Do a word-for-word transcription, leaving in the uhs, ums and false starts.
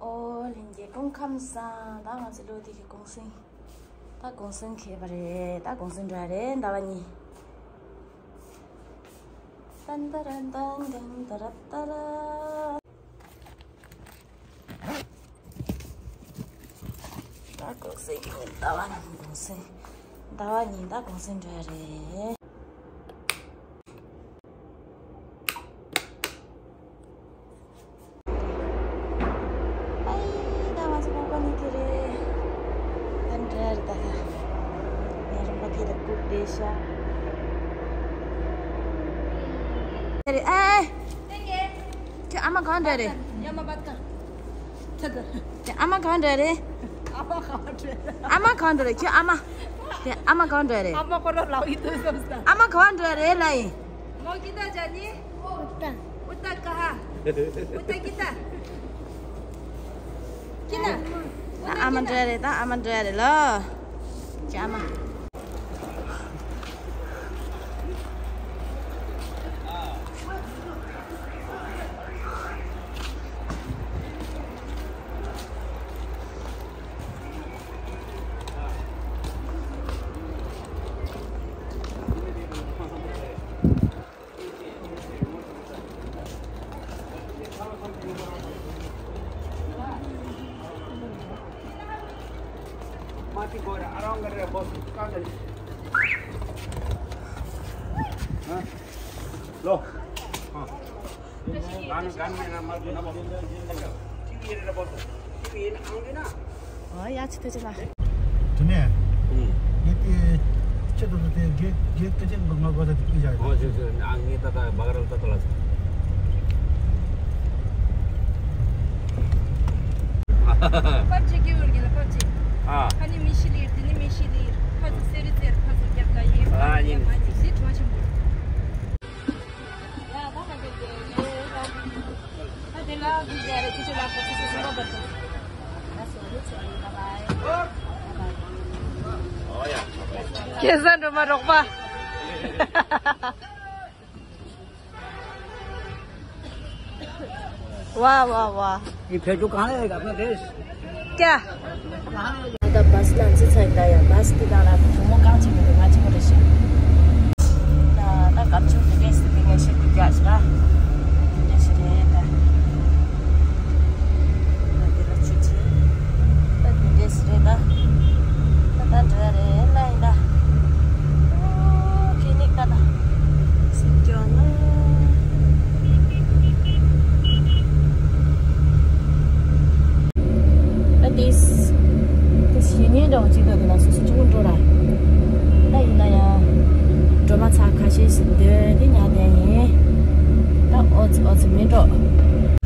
ཨོ་ལྷན་རྒྱས་སྐུ་ཁམས་བཟང་། ད་ང་ཚོ་ལོ་དེ་གི་གུང་སེང་། ད་གུང་སེང་འཁེལ་བ་རེད། ད་གུང་སེང་འགྲོ་ཡ་རེད། ཟླ་བ་གཉིས། ཏན་ཏ་རན་ཏན་ཏན་ཏ་ར་ཏ་ར། ད་གུང་སེང་ཡིན། ཟླ་བ་གཉིས་གུང་སེང་། ཟླ་བ་གཉིས་ད་གུང་སེང་འགྲོ་ཡ་རེད། ཨའི། ད་ང་ཚོ་ཁང་པ་ནི་དེ་རེད། ད་འདྲ་རེད། ད་ད་ངའི་རིན་པ་དེ་ལ་བཀུག་བསྡད་ཤག་དེ་རེད། ཨེ། ཁྱོད་ཨ་མ་གང་འདྲ་རེད། ཁྱོད་ཨ་མ་གང་འདྲ་རེད། ཨ་མ་གང་འདྲ་རེད། ཁྱོད་ཨ་མ། ཁྱོད་ཨ་མ་གང་འདྲ་རེད། ཨ་མ་གང་འདྲ་རེད་ལ་ཡིན། ཨ་མ་གང་འདྲ་རེད་ལ་ཡིན། ཨུ་ཏ་ཀ་ཧ། ཨུ་ཏ་ཀི་ཏ། ཀི་ན། ད་ཨ་མ་འདྲ་རེད། ད་ཨ་མ་འདྲ་རེད་ལ། ཅི་ཨ་མ། ལོ། ཨ་ཡ། ཆི་ཐུ་ཆི་ལ། དེ་ནས། ཨུ། ངས་དེ་ཆེད་དུ་དེ་གེ་གེ་སྐད་ཆ་ངོ་ངོ་གོ་ད་དེ་ཡ། ཨོ་ཞུ་ཞུ། ཨ་ངས་ད་ད་བག་རལ་ད་ད་ལ། པབ་ཇི་གི་འུར་གི་ལ་པབ་ཇི། ཨ། ཨ་ནི་མི་ཤི་ལིར། དེ་ནི་མི་ཤི་ལིར། ཕ་ཚུ་སེ་རི་ཙེར། ཕ་ཚུ་རྒྱབ་ལ་ཡིན། ཨ་ཡིན། མ་ནི་སི་ཁྲོ་ཆེན་པོ། ཁེ་ས་འགྲོ་མ་རོགས་པ། ཝ་ཝ་ཝ། འདི་བོད་ཀྱི་གང་ལ་ཡོད་ག་ཁོ་རེད། ཀྱ། ད་བཱས་ལ་འཛི་ཚར་ཡིན། ད་ཡང་བཱས་ཀྱི་ནང་ལ་གྲོགས་མོ་གང་ཅིག་མི་འདུག་ང་གཅིག་པོ་རེད་ཤག་ད་ད་སྐབས་བཅུ་དེ་འདྲས་སུ་དེ་ངས་ཤེས་དགོས་རྒྱག་ཤག་དེ་འདྲས་ཤིག་རེད་ད། ད་དེ་ལ་ཆུ་ཆེ། ད་དེ་འདྲས་སུ་རེད་ད། ད་ད་འདྲ་རེད་ལ་ཡིན་ད། ཨོ་ཁེ་ནིག་ད་ད། སེམས་སྐྱོ་ན། ད་དེས། དེ་གཞི་ཉེན་འདྲ་བོ་ཅིག་འདུག་དེ་ལ་སོ་སོ་གཅིག་པུ་འགྲོ་ར། ད་ཡིན་ན་ཡང་། སྒྲོལ་མ་ཚང་ཁ་ཤས་ཤིག་འདོན་དེ་ཉལ་བསྡད་ཡིན། ད་ཨོ་ཙི་ཨོ་ཙི་མི་འགྲོ།